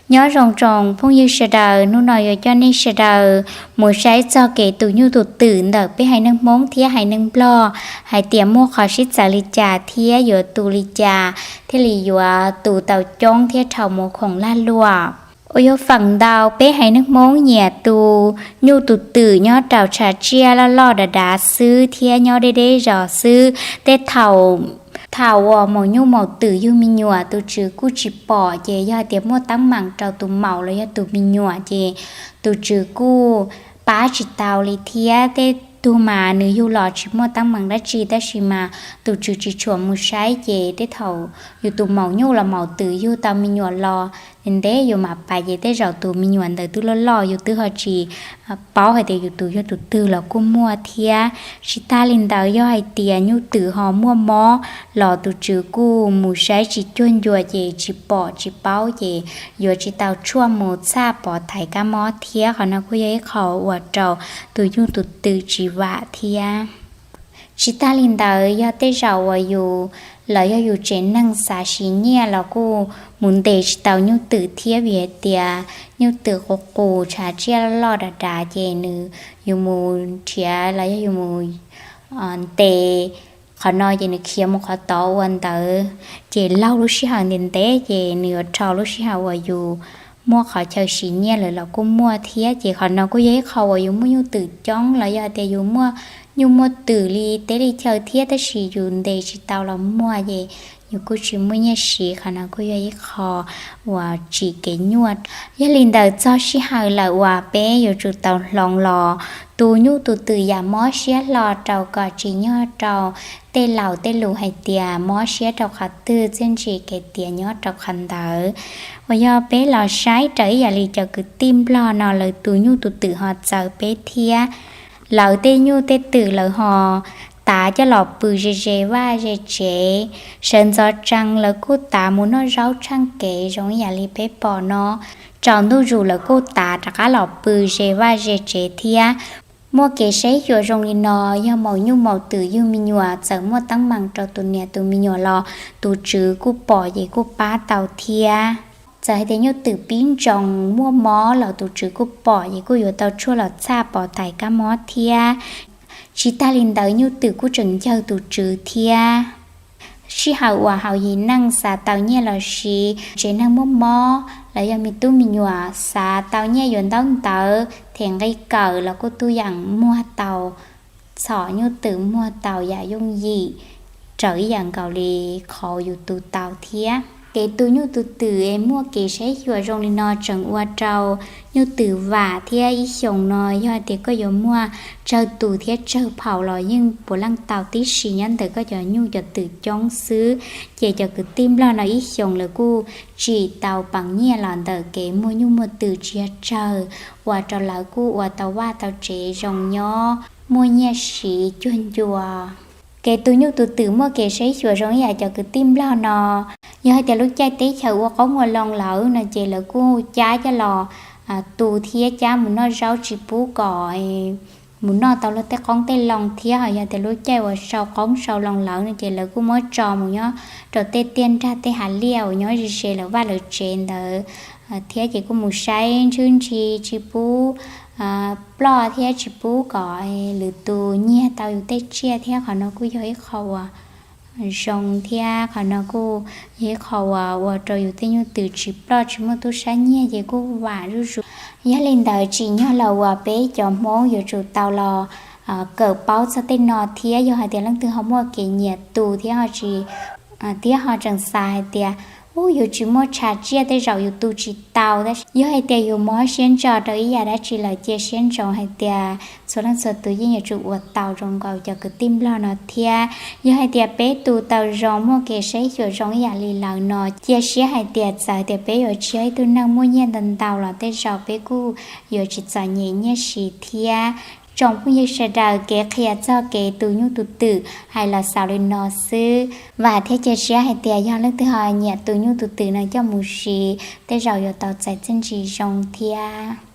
Nyob zoo tsoom phooj ywg sawv daws, hnub no yuav coj nej sawv daws mus saib txog kev tus nyuj tus twm ntawm peb haiv neeg Hmoob thiab haiv neeg Nplog hais tias muaj qhov sib txawv li cas thiab yuav tu li cas thiaj li yuav tu tau coob thiab dhau mus khoom lag luam. Uas yog feem ntau peb haiv neeg Hmoob nyiam tus nyuj tus twm nyob rau tshav tsiaj loj loj dav dav xwb thiab nyob deb deb zos xwb. Tej thaum, thaum uas maum nyuj maum twm yug me nyuam tus tswv kuj tsis pom, ces yog hais tias muaj teeb meem rau tus maum los yog tus me nyuam ces tus tswv kuj pab tsis tau li thiab. Tej tug mas nws yug los tsis muaj teeb meem dab tsi tab sis mas tus tswv tsis tshua mus saib ces tej thaum yus tus maum nyuj los maum twm yug tau me nyuam los ntev yus mam pais ces tej zaum tus me nyuam ntawd twb loj loj yus twb ho tsis paub hais tias yus tus yog tus twg los kuj muaj thiab. Tsis tag li ntawd yog hais tias nyuj twm ho muaj mob los tus tswv kuj mus saib tsis cuag ncua ces tsis pom tsis paub ces yuav tsis tau tshuaj mus txhaj pov thaiv kab mob thiab. Qhov no kuj yog ib qho uas rau tus nyuj tus twm tsis vam thiab. Tsis tag li ntawd yog tej zaum uas yus los yog yus tsev neeg xav siv nyiaj los kuj mus ntes tsis tau nyuj twm thiab vim hais tias nyuj twm qus qus tshav tsiaj loj dav dav ces nws, yus mus nrhiav los yog yus mus ntes qhov no ces nws khiav mus qhov tod ua ntawd ces laug lub sij hawm ntev ntev ces nws yuav rho lub sij hawm uas yus muaj qhov chaw siv nyiaj lawm los kuj muaj thiab. Ces qhov no kuj yog ib qho uas yus muaj nyuj twm coob los yog tias yus muaj nyuj muaj twm li teb li chaw thiab tab sis yus ntes tsis tau los muag ces yus kuj tsis muaj nyiaj siv. Qhov no kuj yog ib qho uas tsim kev nyuaj. Yog li ntawd txog sij hawm lawm uas peb yuav tsum tau hloov los tus nyuj tus twm yam mob siab hlo rau kom tsim nyog rau tej laus tej lus hais tias mob siab rau qhov twg txiaj ntsim kev tiav nyob rau qhov ntawd. Uas yog peb los saib raws ib yam li cov kwv tij Nplog no lawv tus nyuj tus twm ho txawv peb thiab. Lawv tej nyuj tej twm lawv ho tav coj los pw ze ze vaj ze tsev. Sawv ntxov tsees lawv kuj tav mus noj zaub tsheej kev zoo ib yam li peb pom no. Tsaus ntuj zus lawv kuj tav rov qab los pw ze vaj ze tsev thiab. Muaj kev saib xyuas zoo li no, yog maum nyuj maum twm yug me nyuam txawm muaj teeb meem rau tus niam tus me nyuam los tus tswv kuj pom ces kuj pab tau thiab. Txawm hais tias nyuj twm pib ntsoos muaj mob los tus tswv kuj pom ces kuj yuav tau tshuaj los txhaj pov thaiv kab mob thiab. Tsis tag li ntawd nyuj twm kuj tseem ncawg tus tswv thiab. Sij hawm uas haus yim neej xav tau nyiaj los siv, tsev neeg muaj mob los yog me tub me nyuam xav tau nyiaj yuav ntaub ntawv them nqi kawm los kuj tuaj yeem muag tau txhom nyuj twm muag tau yam yooj yim raws ib yam nkaus li qhov yus tu tau thiab. Kev tu nyuj tu twm es muaj kev saib xyuas zoo li no tseem ua rau nyuj twm vam thiab ib xyoos no yog tias koj yuav muaj tsawg tus thiab tsawg phaum los yeej puav leej tau tib si nyob ntawm koj cov nyuj cov twm coob xwb. Ces cov kwv tij Nplog no ib xyoos lawv kuj tsim tau peev nyiaj los ntawm kev muag nyuj muag twm tsis yog tsawg, ua rau lawv kuj ua tau vaj tau tsev zoo nyob muaj nyiaj siv cuag ncua. Kev tu nyuj tu twm muaj kev saib xyuas zoo ib yam cov kwv tij Nplog no, yog hais tias lub caij teb chaws ua qoob ua loo lawm no ces lawv kuj cab coj los tu thiab cab mus noj zaub tsis pub kom mus noj tau luag tej qoob tej loo thiab. Ho yog tias lub caij uas sau qoob sau loo lawm no ces lawv kuj muab tso mus nyob rau tej tiaj nrag tej hav liaj uas nyob ze ze lawv vaj lawv tsev ntawd thiab ces kuj mus saib ntshwb ntshi tsis pub ploj thiab tsis pub kom lwm tus nyiag tau yus tej tsiaj thiab. Qhov no kuj yog ib qho uas zoo thiab qhov no kuj yog ib qho uas ua rau yus tej nyuj twm tsis ploj tsis muaj tub sab nyiag ces kuj vam zuj zus. Yog li ntawd tsim nyog los uas peb cov Hmoob yuav tsum tau los kawm paub txog tej no thiab yog hais tias leej twg ho muaj kev nyiam tu thiab tsis thiab ho tseem xav hais tias, u, yus tsis muaj tshav tsiaj tej zaum yus tu tsis tau, tab sis yog hais tias yus mob siab ntso rau ib yam dab tsi lawm cia siab ntsoov hais tias txhua leej txhua tus yeej yuav tsum ua tau zoo nkaus cov kwv tij Nplog no thiab. Yog hais tias peb tu tau zoo muaj kev saib xyuas zoo ib yam li lawv no cia siab hais tias txawm tias peb yuav tsis yog ib tug neeg muaj nyiaj ntau ntau los tej zaum peb kuj yuav tsis txom nyem nyiaj siv thiab. Tsoom phooj ywg sawv daws, kev qhia txog kev tu nyuj tu twm hais los xaus li no xwb. Vam thiab cia siab hais tias yog leej twg ho nyiam tu nyuj tu twm no coj mus siv tej zaum yuav tau txais txiaj ntsig zoo thiab.